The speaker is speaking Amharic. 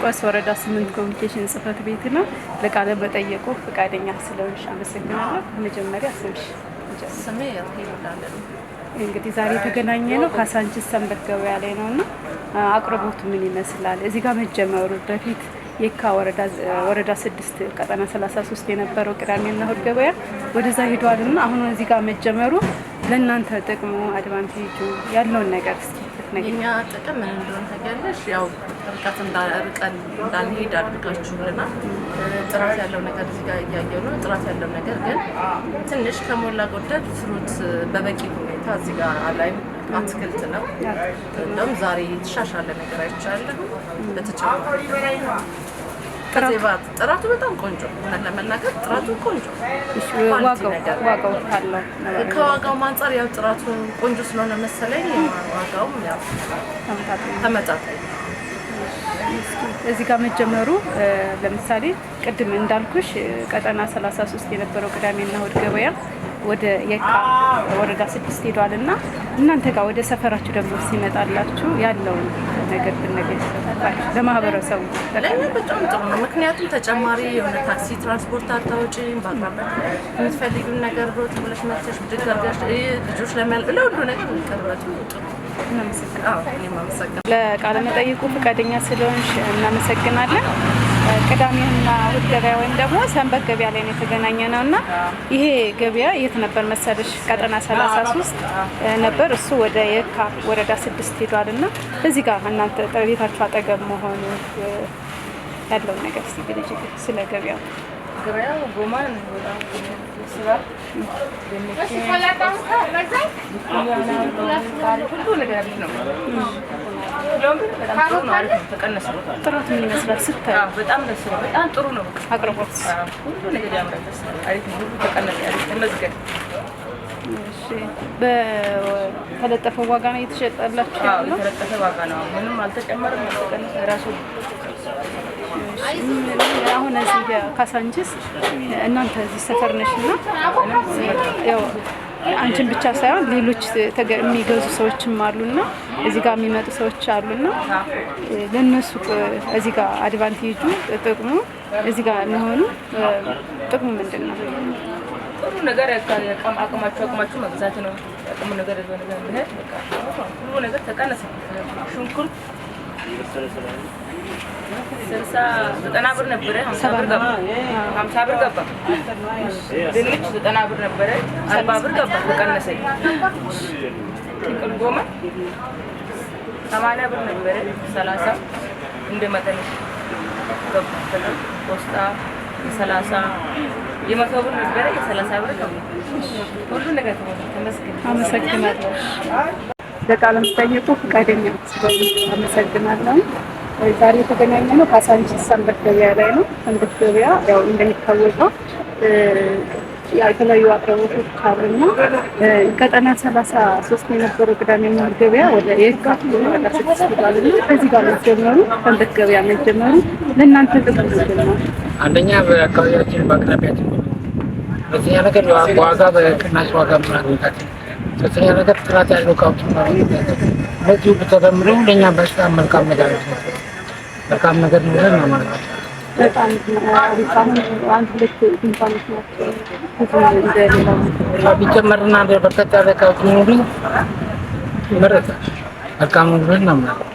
ቂርቆስ ወረዳ 8 ኮሚኒኬሽን ጽህፈት ቤት ነው። ለቃለ መጠየቁ ፈቃደኛ ስለሆንሽ አመሰግናለሁ። መጀመሪያ ስምሽ? ስሜ ራሄል እንዳለ ነው። እንግዲህ ዛሬ የተገናኘ ነው ካሳንቺስ ሰንበት ገበያ ላይ ነው እና አቅርቦቱ ምን ይመስላል? እዚህ ጋር መጀመሩ በፊት የካ ወረዳ 6 ቀጠና 33 የነበረው ቅዳሜና እሁድ ገበያ ወደዛ ሄዷል እና አሁን እዚህ ጋር መጀመሩ ለእናንተ ጥቅሙ advantage ኡ ያለውን ነገር እስኪ ብትነግሪኝ። የኛ ጥቅም ምን እንደሆነ ታውቂያለሽ? ያው ርቀት ርቀን እንዳንሄድ አድርጋችሁልናል። ጥራት ያለው ነገር እዚህ ጋር እያየሁ ነው። ጥራት ያለው ነገር ግን ትንሽ ከሞላ ጎደል fruit በበቂ ሁኔታ እዚህ ጋር አላይም። አትክልት ነው። እንደውም ዛሬ የተሻሻለ ነገር አይቻለሁ። በተጨማሪ ከዚህ ጥራቱ በጣም ቆንጆ፣ እውነት ለመናገር ጥራቱ ቆንጆ quality ዋጋው ነገር። ዋጋው ካለው ከዋጋውም አንጻር ያው ጥራቱ ቆንጆ ስለሆነ መሰለኝ ዋጋውም ያው ተመጣጣኝ ነው። ተመጣጣኝ ነው። እዚህ ጋር መጀመሩ ለምሳሌ ቅድም እንዳልኩሽ ቀጠና 33 የነበረው ቅዳሜና እሁድ ገበያ ወደ የካ ወረዳ 6 ሄዷል እና እናንተ ጋር ወደ ሰፈራችሁ ደግሞ ሲመጣላችሁ ያለውን ነገር ብትነግሪኝ ለማህበረሰቡ። ለእኛ በጣም ጥሩ ነው። ምክንያቱም ተጨማሪ የሆነ ታክሲ ትራንስፖርት አታወጪም። በአቅራቢያ የምትፈልጊውን ነገር ሮጥ ብለሽ መጥተሽ ብድግ አድርገሽ ልጆች ለሁሉ ነገር ቅርበቱ ጥሩ ነው። እናመሰግናለን። አዎ፣ እኔም አመሰግናለሁ። ለቃለ መጠይቁ ፈቃደኛ ስለሆንሽ እናመሰግናለን። ቅዳሜና እሁድ ገበያ ወይም ደግሞ ሰንበት ገበያ ላይ ነው የተገናኘ ነው እና ይሄ ገበያ የት ነበር መሰለሽ? ቀጠና 33 ነበር። እሱ ወደ የካ ወረዳ 6 ሄዷል እና እዚህ ጋር እናንተ ቤታችሁ አጠገብ መሆኑ ያለውን ነገር እስኪ ግለጪልኝ ስለ ገበያው። ገበያው ጎማን በጣም ይስባል። ድንች፣ ሁሉ ነገር አሪፍ ነው። ሎሚ በጣም ጥሩ ነው፣ አሪፍ ነው። ተቀነሰ። ጥራቱ ምን ይመስላል ስታዩ? አዎ፣ በጣም ደስ ነው። በጣም ጥሩ ነው። በቃ አቅርቦት? አዎ፣ ሁሉ ነገር ያምራል። ደስ ይላል። አሪፍ ነው። ሁሉ ተቀነሰ። አሪፍ፣ ተመስገን። እሺ፣ በተለጠፈው ዋጋ ነው እየተሸጠላችሁ አዎ፣ ያለው? የተለጠፈ ዋጋ ነው። ምንም አልተጨመረም፣ አልተቀነሰ ራሱ። አሁን እዚህ ካሳንቺስ እናንተ እዚህ ሰፈር ነሽ እና ያው አንቺን ብቻ ሳይሆን ሌሎች የሚገዙ ሰዎችም አሉና እዚህ ጋር የሚመጡ ሰዎች አሉና ለእነሱ እዚህ ጋር advantage ኡ ጥቅሙ እዚህ ጋር መሆኑ ጥቅሙ ምንድን ነው? ጥሩ ነገር አቅማችሁ መግዛት ነው። አቅሙ ነገር ይዞ ነገር መሄድ በቃ ሁሉ ነገር ተቀነሰ። ሽንኩርት 60 90 ብር ነበረ፣ 50 ብር ገባ። 50 ብር ገባ። ድንች 90 ብር ነበረ፣ 40 ብር ገባ። ተቀነሰ። ጥቅል ጎመን 80 ብር ነበረ፣ 30 እንደ መጠንሽ ገባ። ቆስጣ የ30 የ100 ብር ነበረ፣ የ30 ብር ገባ። ሁሉ ነገር ተመስገን። አመሰግናለሁ። ለቃለ መጠይቁ ፈቃደኛ ስለሆኑ አመሰግናለሁ። ዛሬ የተገናኘ ነው ካሳንቺስ ሰንበት ገበያ ላይ ነው። ሰንበት ገበያ ያው እንደሚታወቀው የተለያዩ አቅርቦቶች አሉና ቀጠና 33 የነበረው ቅዳሜና እሑድ ገበያ ወደ የካ ወረዳ 6 ሄዷል እና ከዚህ ጋር መጀመሩ ሰንበት ገበያ መጀመሩ ለእናንተ ጥቅም ምንድን ነው? አንደኛ በአካባቢያችን በአቅራቢያችን፣ ሁለተኛ ነገር ዋጋ በቅናሽ ዋጋ ማግኘታችን፣ ሶስተኛ ነገር ጥራት ያለው እቃዎች ማግኘታችን፣ እነዚህ ሁሉ ተደምረው ለእኛ በጣም መልካም ነገር ነው። መልካም ነገር ነው ብለን ነው። በጣም አሪፍ። አሁን አንድ ሁለት ድንኳኖች ናቸው፣ ብዙ እንደሌላው ቢጨመርና በርከት ያለ እቃዎች ቢኖሩ ይመረጣል። መልካም ነው ብለን እናምናለን።